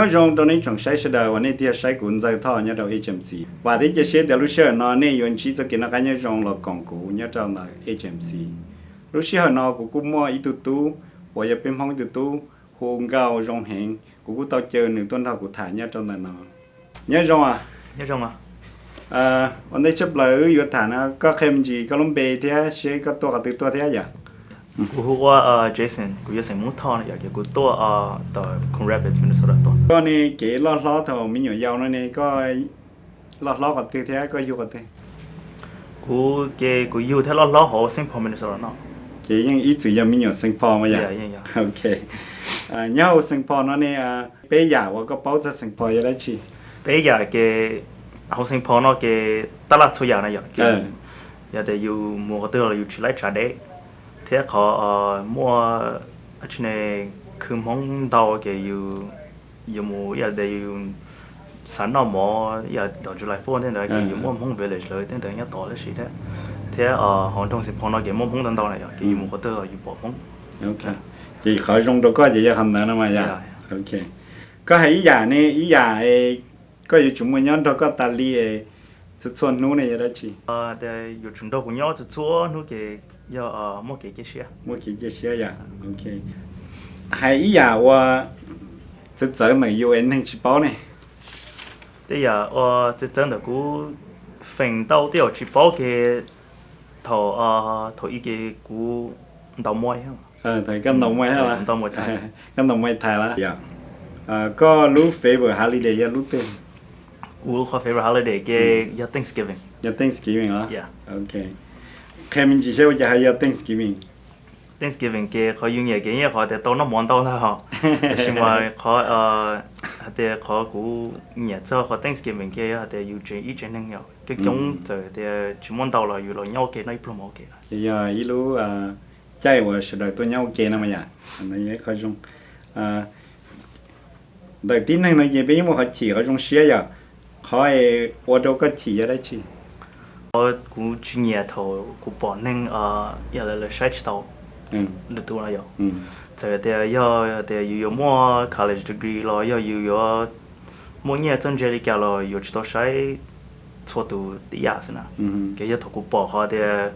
Nyob zoo rau nej tsoom saib sawv daws uas nej twb yog saib kuv Ntxawg Thoj nyob rau H M C. Vam thiab cia siab tias lub sij hawm no nej yuav ntsib txoj kev noj qab nyob zoo los koom kuv nyob rau ntawm H M C. Lub sij hawm no kuv kuj muaj ib tug tub uas yog peb Hmoob ib tug tub hu nkauj zoo heev, kuv kuj tau caw nws tuaj nrog kuv tham nyob rau ntawm no. Nyob zoo os. Ua ntej tshaj plaws wb yuav tham no koj qhia me ntsis koj lub npe thiab seb koj tuaj qhov twg tuaj thiab yom? Kuv hu ua Jason, kuv yog xeem Hmoob Thoj no yom, ces kuv tuaj tom Coon Rapids, Minnesota tuaj. Koj ne kev loj hlob thaum me nyuam yaus no ne koj loj hlob qhov twg thiab koj yug qhov twg? Kuv ces kuv yug thiab loj hlob hauv Saint Paul, Minnesota no. Ces yeej ib txwm yog me nyuam Saint Paul mas yom? Ok. Nyob hauv Saint Paul no ne, peb yam uas koj paub txog Saint Paul yog dab tsi? Peb yam ces hauv Saint Paul no ces tab laj txhua yam no yom, yog tias yus mus qhov twg los yus tsis laib tsav deb, thiab qhov muaj tsi ne khw Hmoob ntau ces yus yuav mus ib yam tias yus xav noj mov ib yam tom July Fourth tej ntawd ces yus muaj Hmoob Village lawv tej ntawd nyob tod tab sis thiab, thiab hauv nroog Saint Paul no ces muaj Hmoob ntau ntau na yom, ces yus mus qhov twg los yus pom Hmoob. Ces qhov zoo rau koj ces yog qhov ntawd no mas yom? Koj hais ib yam ne, ib yam koj yuav tsum muaj nyob nrog koj tas li txhua txhua hnub ne yog dab tsi? Tias yuav tsum nrog kuv nyob txhua txhua hnub ces yog muaj kev cia siab. Muaj kev cia siab yom? Ok. Hais ib yam uas txawv txawv ntawm yus es neeg tsis paub ne? Tej yam uas txawv txawv ntawm kuv, feem ntau tej yam tsis paub ces thaum, thaum ub ces kuv ntaus muay. Koj ntaus muay thiab los? Koj ntaus muay Thai los yom? Koj lub favorite holiday yog lub twg? Kuv qhov favorite holiday ces yog Thanksgiving. Yog Thanksgiving los? Ok. Qhia me ntsis seb ua cas ho yog Thanksgiving? Thanksgiving ces qhov yus nyiam ces yeej qhov tias tau noj mov ntau ntag, tab sis mas qhov hais tias qhov kuv nyiam txog qhov Thanksgiving ces yog hais tias yus tsev ib tsev neeg yom, coob coob txawm tias tsis muaj ntau los yus los nyob ua ke noj ib pluag mov ua ke. Ces yog ib lub caij uas sawv daws tuaj nyob ua ke no mas yom? Qhov zoo ntawm tib neeg no ces peb yeej muaj qhov chim qhov zoo siab yom. Qhov es ua rau koj chim yog dab tsi? Qhov kuv tsis nyiam thaum kuv pom neeg yog lawv saib tsis taus lwm tus no yom. Txawm tias yog tias yus yuav muaj college degree los yog yus yuav muaj nyiaj txawj ntse li cas los yuav tsis tau saib txhua tus tib yam xwb na. Ces yog thaum kuv pom qhov tias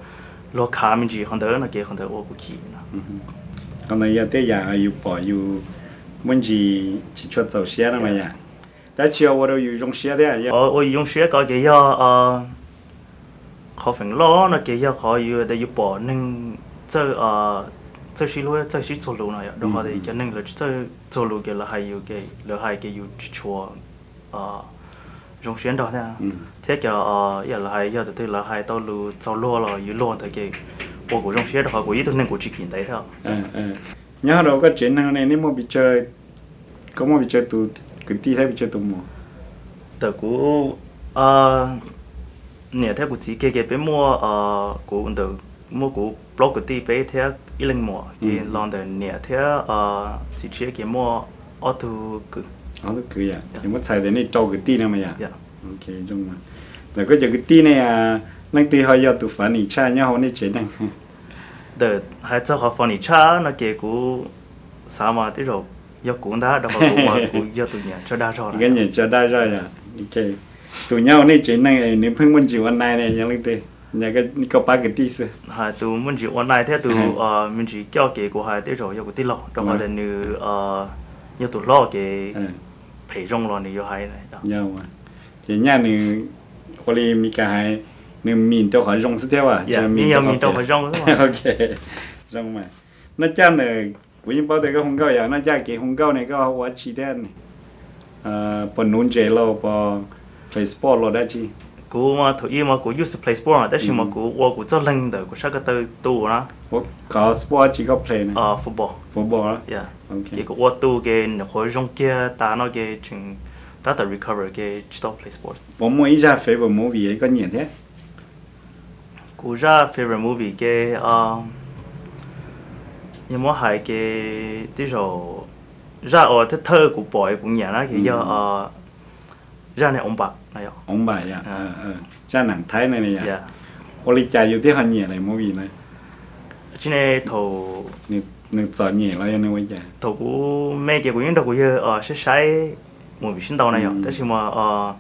luag khav me ntsis qhov ntawd no ces qhov ntawd ua kuv chim no. Qhov ntawd yog tej yam yus pom yus muaj ntsis tsis tshua txaus siab no mas yom. Dab tsi ua rau yus zoo siab thiab? Ua yus zoo siab ko ces yog qhov feem loj no ces yog qhov yus tias yus pom neeg txawj, txawj sib hlub txawj sib txuag lus no yom, rau qhov tias cov neeg lawv tsis txawj txuag lus ces lawv hais yus, lawv hais ces yus tsis tshua zoo siab nrog thiab. Thiab cov yam lawv hais yog tus twg lawv hais tau lus txaus luag los yus luag ntawd ces ua kuv zoo siab rau qhov kuv ib tug neeg kuv tsis khim ntev thiab. Nyob rau koj tsev neeg ne, nej muaj pes tsawg, koj muaj pes tsawg tus kwv tij thiab pes tsawg tus muam? Ntawm kuv niam thiab kuv txiv kiag ces peb muaj, kuv ntawm, muaj kuv plaub kwv tij peb thiab ib leeg muam, ces los ntawm niam thiab txiv tshiab ces muaj ob tug kwv. Ob tug kwv yom, ces muab txhais tias nej rau kwv tij no mas yom. Ntawm koj cov kwv tij ne, leej twg ho yog tus funny tshaj nyob hauv nej tsev neeg? Ntawm hais txog qhov funny tshaj no ces kuv xav mas tej zaum yog kuv ntag, rau qhov kuv mas kuv yog tus nyiam tso dag zog. Koj nyiam tso dag zog yom? Tus nyob hauv nej tsev neeg es nws pheej muaj ntsis ua nai ne yog leej twg? Koj pab kwv tij xwb. Hais tus muaj ntsis ua nai thiab tus me ntsis coj kev kuv hais tej zaum yog kuv tij laug, rau qhov tias nws yog tus hlob kev phem zoo los nws yuav hais. Ces nyaj nws ua li Mis Kas hais, nws mim rau qhov zoo xwb thiab as? Yog mim rau qhov zoo. Ok, zoo mas. Noj caj ntawm, kuv yeej paub tias koj hu nkauj yom, noj caj kev hu nkauj ne koj ua dab tsi thiab? Puas nuv ntses los puas play sport los dab tsi? Kuv mas thaum ub mas kuv used to play sport, tab sis mas kuv ua kuv txoj leeg ntawm kuv sab ko taw tu na. Qhov sport dab tsi koj play? Football. Football. Ces kuv ua tu ces nyuam qhuav zoo kiag tas no ces tseem tab tom recover ces tsis tau play sport. Puas muaj ib zaj favorite movie koj nyiam thiab? Kuv zaj favorite movie ces yog muab hais ces tej zaum zaj uas thawj thawj kuv pom es kuv nyiam na ces yog zaj ne Oov Npam no yom. Oov Npam yom, zaj neeg Thaib ne yom. Ua li cas yus thiaj ho nyiam lawm movie na? Tsis ne, thaum nws txom nyem los yog nws ua cas? Thaum kuv me ces kuv yeej nrog kuv yawg saib saib movie sib ntaus na yom, tab sis mas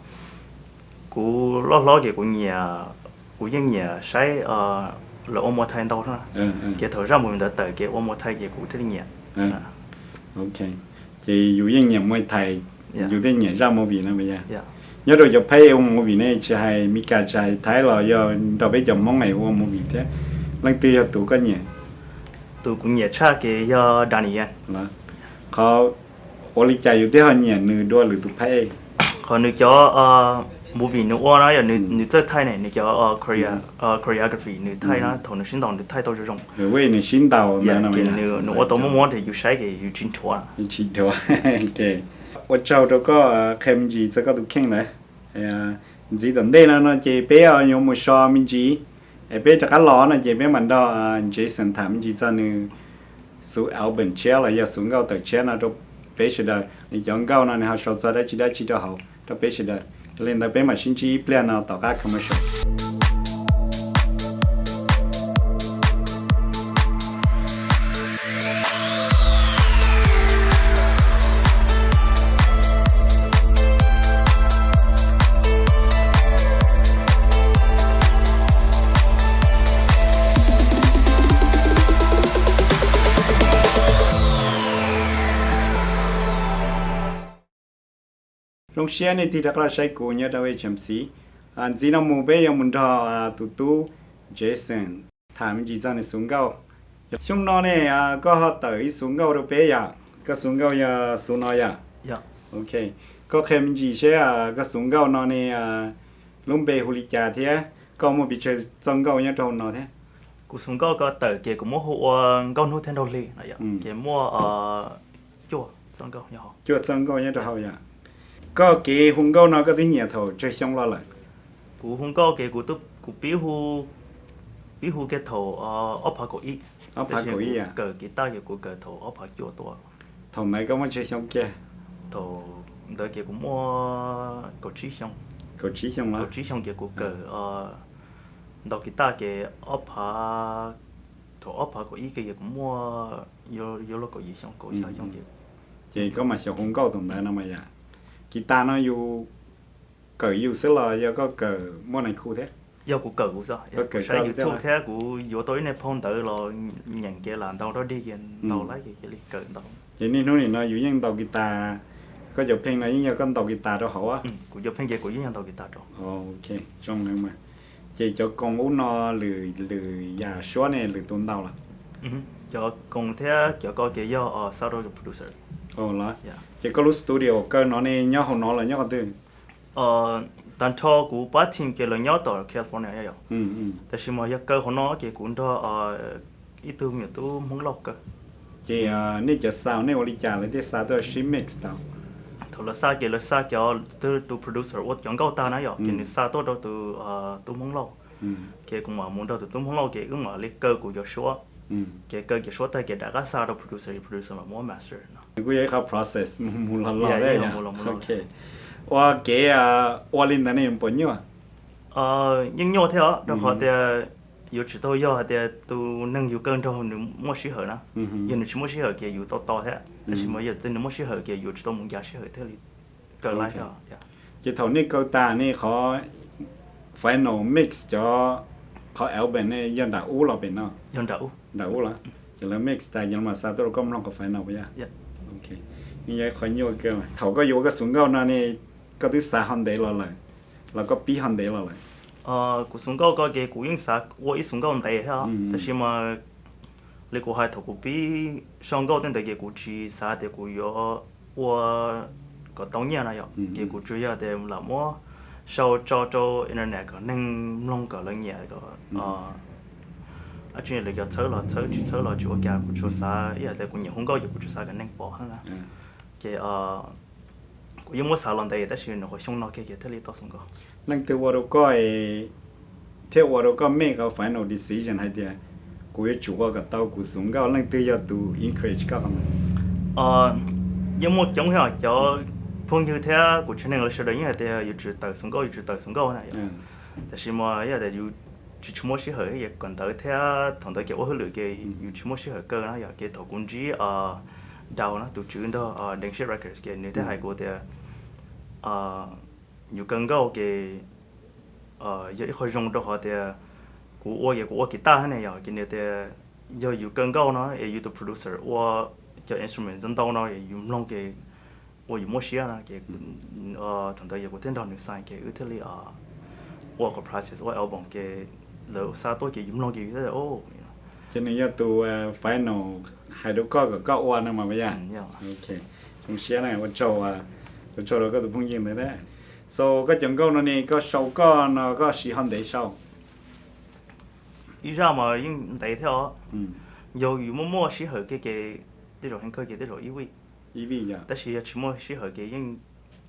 kuv loj hlob ces kuv nyiam, kuv yeej nyiam saib lawv ua movie ntau na. Ces thaum zaj movie ntawd tawm kev ua movie ces kuv thiaj li nyiam. Ok, ces yus yeej nyiam movie, yus thiaj nyiam zaj movie no yog. Nyob rau cov phab ua movie ne, tsis hais Mis Kas tsis hais Thaib los yog nrog peb cov Hmoob es ua movie thiab, leej twg yog tus koj nyiam? Tus kuv nyiam tshaj ces yog Donnie Yen. Qhov ua li cas yus thiaj ho nyiam nws dua lwm tus phab? Qhov nws cov movie nws ua no yog nws txawj thaij ne, nws cov choreography nws thaij no thaum nws sib ntaus nws thaij tau zoo zoo. Nws sib ntaus ces nws ua tau muaj mob ces yus saib ces yus tsis nrhuav. Tsis nrhuav. Ua tsaug rau koj qhia me ntsis txog koj tus kheej ntawd. Ntxiv tom ntej no no ces peb yuav mus so me ntsis, es peb rov qab los no ces peb mam nrog Jason tham me ntsis txog nws xuv album tshiab los yog xuv nkauj tawm tshiab no rau peb sawv daws. Nws cov nkauj no nws ho sau txog dab tsi dab tsi rau hauv rau peb sawv daws. Yog li ntawd peb mam sib ntsib ib pliag no tom qab commercial. Zoo siab nej tig rov qab los saib kuv nyob rau H M C. Ntxiv no mus peb yuav mus nrog tus tub Jason tham me ntsis txog nws xuv nkauj. Xyoo no ne koj ho tawm ib xuv nkauj rau peb yom? Koj xuv nkauj yog xuv no yom? Ok, koj qhia me ntsis seb koj xuv nkauj no ne lub npe hu li cas thiab koj muaj pes tsawg txoj nkauj nyob rau hauv no thiab? Kuv xuv nkauj ko tawm ces kuv muab hu ua Nkauj Hnub Thiab Nraug Hli no yom, ces muaj cuaj txoj nkauj nyob rau hauv yom. Koj kev hu nkauj no koj twb nyiam thaum tsawg xyoo los lawm? Kuv hu nkauj ces kuv pib hu, pib hu kiag thaum ob phav kaum ib, tab sis kuv kawm kiv taj ces kuv kawm thaum ob phav cuaj tuaj. Thaum ntawd koj muaj tsawg xyoo kiag? Thaum ntawd ces kuv muaj kaum tsib xyoo. Kaum tsib xyoo, kaum tsib xyoo ces kuv kawm ntaus kiv taj ces ob phav, thaum ob phav kaum ib kiag ces kuv muaj yuav luag kaum yim xyoo, kaum xya xyoo ces. Ces koj mas xyaum hu nkauj thaum ntawd no mas yom. Kiv taj no yus kawm yus xwb los yog koj kawm muaj nais khu thiab? Yog kuv kawm kuv xwb, kuv saib YouTube thiab kuv yuav tau ib niag phone ntawd los nyeem kev lam ntaus rau dig ces ntaus lawm ces cia li kawm ntaus. Ces niaj hnub nim no yus yeej ntaus kiv taj, koj cov pheej no yeej yog koj ntaus kiv taj rau hauv? Kuv cov pheej ces kuv yeej yog ntaus kiv taj rau. Ok, zoo mas. Ces cov koos ub no lwm, lwm yam suab ne lwm tus ntaus los? Cov koos thiab cov ko ces yog xa rau producer. Los ces koj lub studio kaw no ne nyob hauv no los nyob qhov twg? Tag nrho kuv pab team ces lawv nyob tom California yom, tab sis mas yog kaw hauv no ces kuv nrog ib tug me nyuam tub Hmoob Lauj kaw. Ces nej cov sound nej ua li cas lawv thiaj xa tuaj sib mix tau? Thaum lawv xa ces lawv xa cov, tus producer ua cov nkauj tag na yom, ces nws xa tuaj rau tus tub Hmoob Lauj. Ces kuv mam mus nrog tus tub Hmoob Lauj ces wb mam li kaw kuv cov suab. Ces kaw cov suab tag ces rov qab xa rau producer, producer mam muab master no. Nws kuj yog ib qho process mus mus los los. Ua kev ua li ntawd ne puas nyuaj? Yeej nyuaj thiab os, rau qhov tias yuav tsum tau yog hais tias tus neeg yus kaw nrog nws muaj sij hawm na. Yog nws tsis muaj sij hawm ces yus tau tos thiab, tab sis mas yog tias nws muaj sij hawm ces yuav tsum tau mus ncav sij hawm thiaj li kaw laib. Ces thaum nej kaw tas nej qhov final mix cov, qhov album ne yog nram ub los pem no? Nram ub los? Ces lawv mix tas ces lawv mam xa tuaj rau koj mloog qhov final puas yog? Yog ib qho nyuaj kawg. Thaum koj yuav ua koj xuv nkauj no ne, koj twb xav ho ntev los lawm, los koj pib ho ntev los lawm? Kuv xuv nkauj ko ces kuv yeej xav ua ib xuv nkauj ntev thiab, tab sis mas li kuv hais thaum kuv pib sau nkauj tej ntawd ces kuv tsis xav tias kuv yuav ua kom tau nyiaj na yom, ces kuv tsuas yog tias lam muab sau tso rau internet kom neeg mloog kom lawv nyiam kom, tsis nyiam lawv cov txhawb los txhawb, tsis txhawb los tsis ua cas, kuv tsuas xav ib yam tias kuv nyiam hu nkauj ces kuv tsuas xav kom neeg pom xwb na. Ces kuv yeej muab xav los ntev tab sis nws qhov xyoo no kiag ces thiaj li tau xuv nkauj. Leej twg ua rau koj thiaj ua rau koj make a final decision hais tias kuv yuav tsum ua kom tau kuv xuv nkauj, leej twg yog tus encourage koj? Yeej muaj coob thiab, cov phooj ywg thiab kuv tsev neeg lawv sawv daws yeej hais tias yuav tsum tawm xuv nkauj, yuav tsum tawm xuv nkauj na yom. Tab sis mas yog tias yus tsis tshua muaj sij hawm kom ntawd thiab thaum ntawd ces ua hauj lwm ces yus tsis muaj sij hawm kaw na yom, ces thaum kuv ntsib Dau na, tus tswv nrog Deev Shit Records ces nws thiaj hais kuv tias Yus kaw nkauj ces yog ib qho zoo rau qhov tias kuv ua ces kuv ua kiv taj ne yom, ces nws tias yog yus kaw nkauj no es yus tus producer ua cov instrument ntau ntau no yus mloog ces ua yus muaj siab no ces thaum ntawd yog kuv thiaj nrog nws sign ces wb thiaj li ua qhov process ua album ces lawv xa tuaj ces yus mloog ces yus thiaj li, ces nws yog tus final hais rau koj kom koj ua no mas yog. Zoo siab na, ua tsaug, ua tsaug rau koj tus phooj ywg ntawd thiab. So koj cov nkauj no ne koj sau koj no koj siv ho ntev sau? Ib zaj mas yeej ntev thiab os. Yog yus muaj muaj sij hawm kiag ces tej zaum heev kawg ces tej zaum ib vij, ib vij yog, tab sis yog tsis muaj sij hawm ces yeej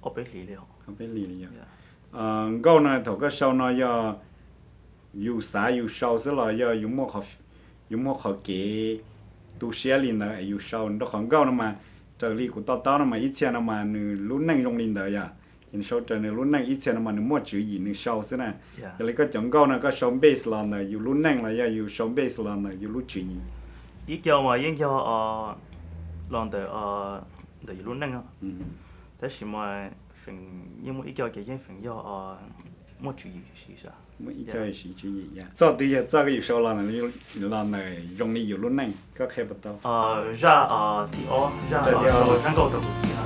ob peb hlis li os. Nkauj no thaum koj sau no yog yus xav yus sau xwb los yog yus muaj qhov kev tu siab li ntawd es yus sau? Rau qhov nkauj no mas raws li kuv to taub no mas ib txhia no mas nws lub neej zoo li ntawd yom, ces nws sau raws nws lub neej, ib txhia no mas nws muaj tswv yim nws sau xwb na. Yog li koj cov nkauj no koj sau base los ntawm yus lub neej los yog yus sau base los ntawm yus lub tswv yim? Ib co mas yeej yog los ntawm, ntawm yus lub neej, tab sis mas feem yeej muaj ib co ces yeej feem yog muaj tswv yim siv. Muaj ib co siv tswv yim yom. Txoj twg yog txoj koj yuav sau los, los ntawm zoo li yus lub neej koj qhia puas tau? Zaj thib ob, zaj, zaj nkauj rau kuv txiv no.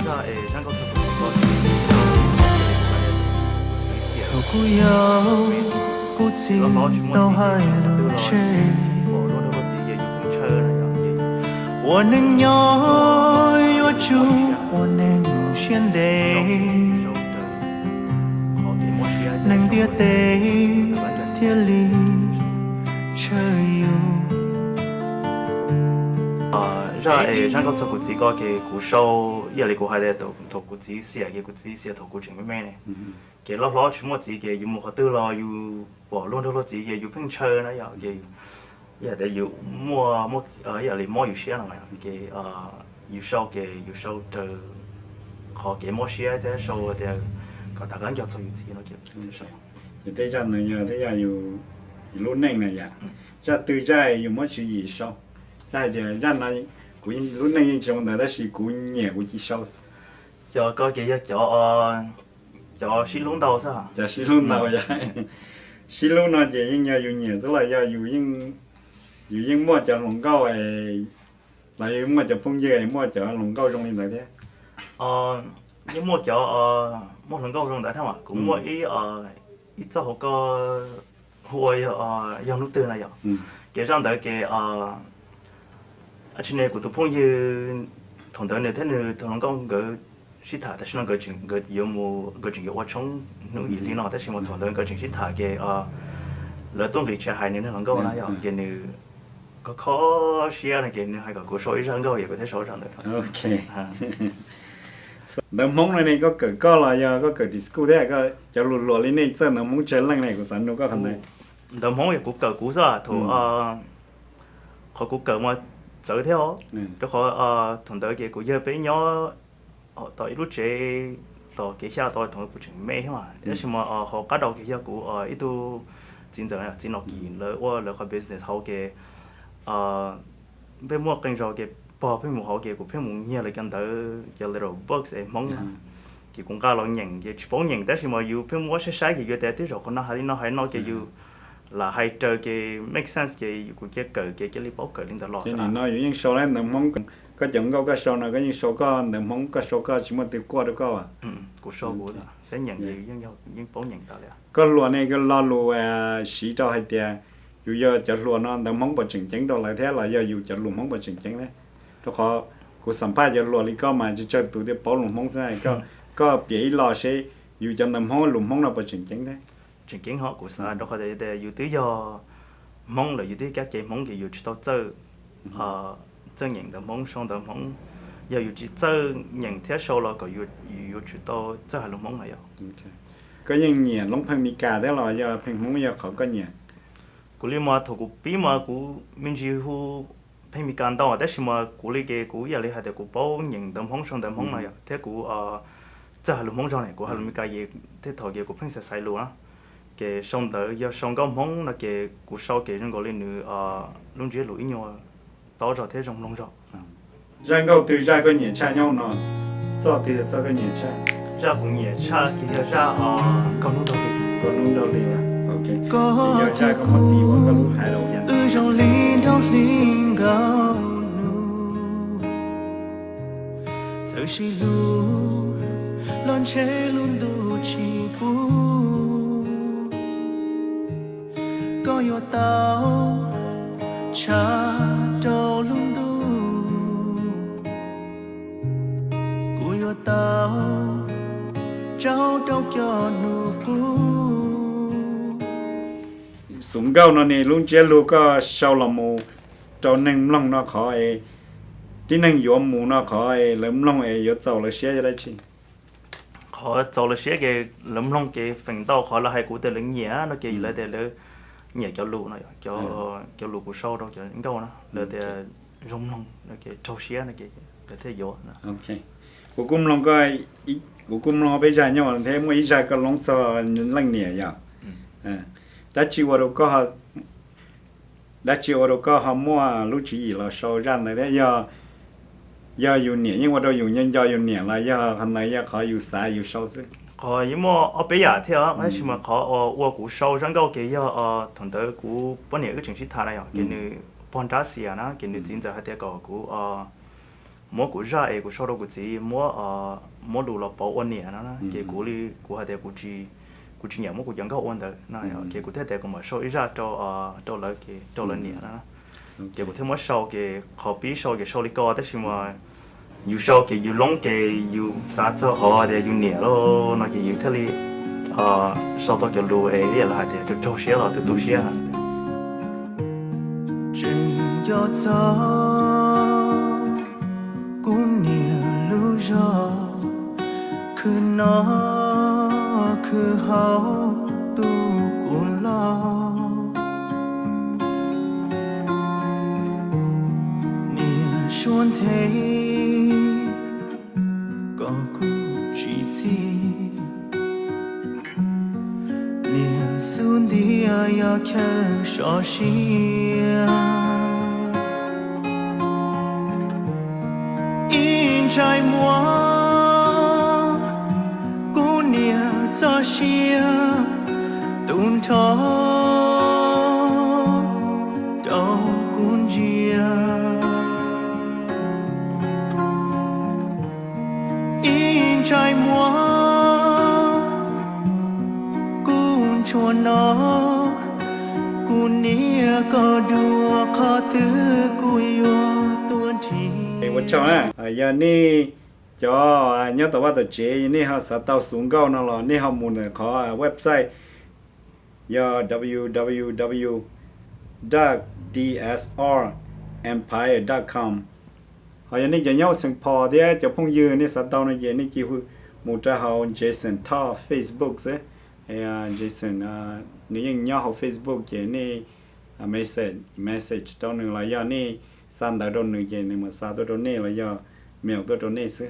Zaj es zaj nkauj rau kuv txiv ko, thaum kuv yau, kuv txiv tau hais lus tseg, ua neej nyob yuav tsum ua neeg siab ntev, neeg ntiaj teb thiaj li tshawb yus. Zaj es zaj nkauj txog kuv txiv ko ces kuv sau ib yam li kuv hais tias thaum kuv txiv xiam ces kuv txiv xiam thaum kuv tseem me me ne. Ces loj hlob tsis muaj txiv ces yus mus qhov twg los yus pom luag nrog luag txiv ces yus pheej ntshaw na yom, ces yog tias yus muaj, ib yam li mob yus siab no ces yus sau ces yus sau raws qhov kev mob siab thiab sau tias kom rov qab nco txog yus txiv no ces. Ces tej zaj no yog tej zaj yus lub neej na yom. Zaj twg zaj yus muab tswv yim sau? Zaj hais tias zaj no kuv lub neej yeej tsis zoo ntawd tab sis kuv nyiam kuv cia sau. Cov ko ces yog cov, cov sib hlub ntau xwb. Cov sib hlub ntau yog, sib hlub no ces yeej yog yus nyiam xwb los yog yus yeej muaj cov hluas nkauj, los yog muaj cov phooj ywg muaj cov hluas nkauj zoo li ntawd thiab? Yeej muaj cov muaj hluas nkauj zoo ntawd thiab mas kuv muaj ib, ib txoj hauv ko hu ua yog hnub twg no yom. Ces zaj ntawd ces tsis ne kuv tus phooj ywg thaum ntawd nws thiab nws tus hluas nkauj nkawd sib tham tam sim no nkawd tseem, nkawd yuav mus, nkawd tseem yuav ua tshoob hnub yim hli no tab sis mas thaum ntawd nkawd tseem sib tham ces lawv tuaj nqis tsev hais nws niag hluas nkauj na yom, ces nws kho kho siab no ces nws hais kom kuv sau ib zaj nkauj es kuv thiaj sau zaj ntawd. Ntawv Hmoob no ne koj kawm koj los yog koj kawm disco thiab? Cov hluas hluas li nej txawj ntawv Hmoob tsawg leej ne, kuv xav nug koj qhov ntawd. Ntawv Hmoob yog kuv kawm kuv xwb thaum, qhov kuv kawm mas txawv thiab os, rau qhov thaum ntawd ces kuv yawg peb nyob tom ib lub tsev tom kev xya tod thaum kuv tseem me thiab mas tab sis mas hauv qab rau ces yog kuv ib tug txiv ntxawm txiv Nom Kim lawv ua lawv qhov business hauv ces pheej muaj qee zaus ces pog pheej mus hauv ces kuv pheej mus nyiag lawv cov ntawv cov little books es Hmoob na, ces kuv nqa los nyeem ces tsis paub nyeem tab sis mas yus pheej muab saib saib ces yuav tias twb zaum qhov no hais li no hais no ces yus lam hais raws ces make sense ces kuv cia kawm ces cia li paub kawm li ntawd los. Ces nim no yus yeej sau ntawv Hmoob, koj cov nkauj koj sau no koj yeej sau koj ntawv Hmoob koj sau koj tsis muaj twg kuaj rau koj. Kuv sau kuv thiab nyeem ces yeej paub nyeem tas li. Koj hluas ne koj lo lus siv rau hais tias yus yog cov hluas no ntawv Hmoob puas tseem ceeb rau lawv thiab los yog yus cov lus Hmoob puas tseem ceeb thiab? Rau qhov kuv xam phaj cov hluas li koj mas tsis tsawg tus thiaj paub lus Hmoob xwb. Koj piav ib lo seb yus cov ntawv Hmoob lus Hmoob no puas tseem ceeb thiab? Tseem ceeb hos kuv xav rau qhov tias yus twb yog Hmoob lawm yus twb kab ke Hmoob ces yus tsis tau txawj, txawj nyeem ntawv Hmoob sau ntawv Hmoob. Yog yus tsis txawj nyeem thiab sau los kom yus yuav tsum tau txawj hais lus Hmoob no yom. Koj yeej nyiam loob pheej Meskas thiab los yog pheej Hmoob yog qhov koj nyiam? Kuv li mas thaum kuv pib mas kuv me ntsis hu pheej Meskas ntau tab sis mas kuv li ces kuv ib yam li hais tias kuv paub nyeem ntawv Hmoob sau ntawv Hmoob no yom thiab kuv txawj hais lus Hmoob zog ne, kuv hais lus Meskas ces tej thaum ces kuv pheej xaiv xaiv lus na. Ces sau ntawv yog sau nkauj Hmoob no ces kuv sau ces zoo nkaus li nws lub ntsiab lus ib nyuag tob zog thiab zoo mloog zog. Zaj nkauj twg zaj koj nyiam tshaj nyob no? Txoj twg yog txoj koj nyiam tshaj? Zaj kuv nyiam tshaj ces yog zaj Koj hnub nraug hli. Koj hnub nraug hli, ok. Koj thiab kuv, wb zoo li nraug hli nkauj hnub, txawm sib hlub los ntshe lub ntuj tsis pub. Koj yuav tau tshav rau lub ntuj, kuv yuav tau tsau rau cov hnub qub. Xuv nkauj no ne, lub ntsiab lus koj sau los mus rau neeg mloog no, qhov tib neeg yuav mus no, qhov lawv mloog es yuav txaus lawv siab yog dab tsi? Qhov txaus lawv siab ces lawv mloog ces feem ntau qhov lawv hais kuv tias lawv nyiam no ces lawv tias lawv nyiam cov lus no, cov lus kuv sau rau cov nkauj no, lawv tias zoo mloog no ces raug siab no ces lawv thiaj yuav. Kuv kuj mloog, kuv kuj mloog ob peb zaj nyob thiab, muaj ib zaj koj loob txog leej niam yom. Dab tsi ua rau koj, dab tsi ua rau koj ho muaj lub tswv yim los sau zaj ntawd thiab? Yog yus niam yeej ua rau yus nco nco yus niam los yog qhov ntawd yog qhov yus xav yus sau xwb? Qhov yeej muaj ob peb yam thiab, tab sis mas qhov ua kuv sau zaj nkauj ces yog thaum ntawd kuv poj niam wb tseem sib tham na yom, ces nws pog nrab xias na, ces nws txiv ntxawm hais tias kom kuv muab kuv zaj es kuv sau rau kuv txiv muab, muab lus los pauv ua niam no na, ces kuv li kuv hais tias kuv tsis nyiam muab kuv cov nkauj ua ntawd no, ces kuv thiaj tias kuv mam sau ib zaj rau, rau lawv, rau lawv niam no. Ces kuv thiaj muab sau, ces qhov pib sau ces sau li ko, tab sis mas yus sau ces yus loob ces yus xav txog qhov tias yus niam lawm no ces yus thiaj li sau tau cov lus es ib yam li hais tias raug siab los tu tu siab. Tseem nco txog kuv niam lub zog, khwv noj khwv haus tu kuv los. Niam suav nthe kom kuv tsis txim, niam xub ntiag yog chaw sov siab. Ib ntsais muag kuv niam txoj sia tu nrho rau kuv ntsia. Ib ntsais muag kuv ntshua no, kuv niam koj dua qhov twg kuv yuav tuaj nrhiav. Ua tsaug na, yog nej cov nyob tom vaj tom tsev nej ho xav tau xuv nkauj no los nej ho mus ntawm qhov website yog www dot dsrempire dot com. Ho yog nej cov nyob Saint Paul thiab cov phooj ywg nej xav tau no ces nej cia li mus rau hauv Jason Talk Facebook xwb. Jason nws yeej nyob hauv Facebook ces nej message, message rau nws los yog nej xa ntawv rau nws ces nws mam xa tuaj rau nej los yog mail tuaj rau nej xwb.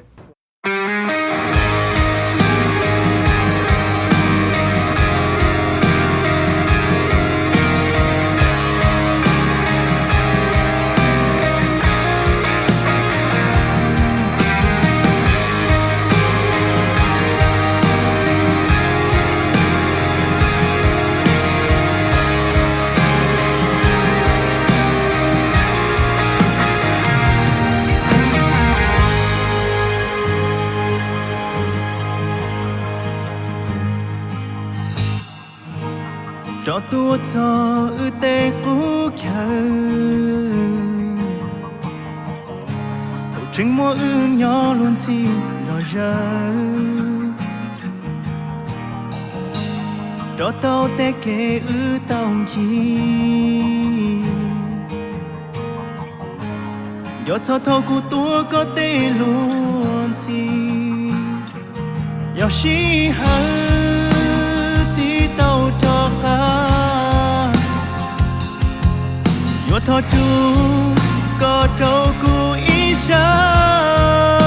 Rov tuaj txog wb tej qub chaw, thaum tseem muaj wb nyob luag ntxhi zog zawg, rov tau tej kev wb tau ncig. Nco txog thaum kuv tuav koj tej luag ntxhi, yog sij hawm tiv tau rov qab, yuav thov rub koj rau kuv ib sab.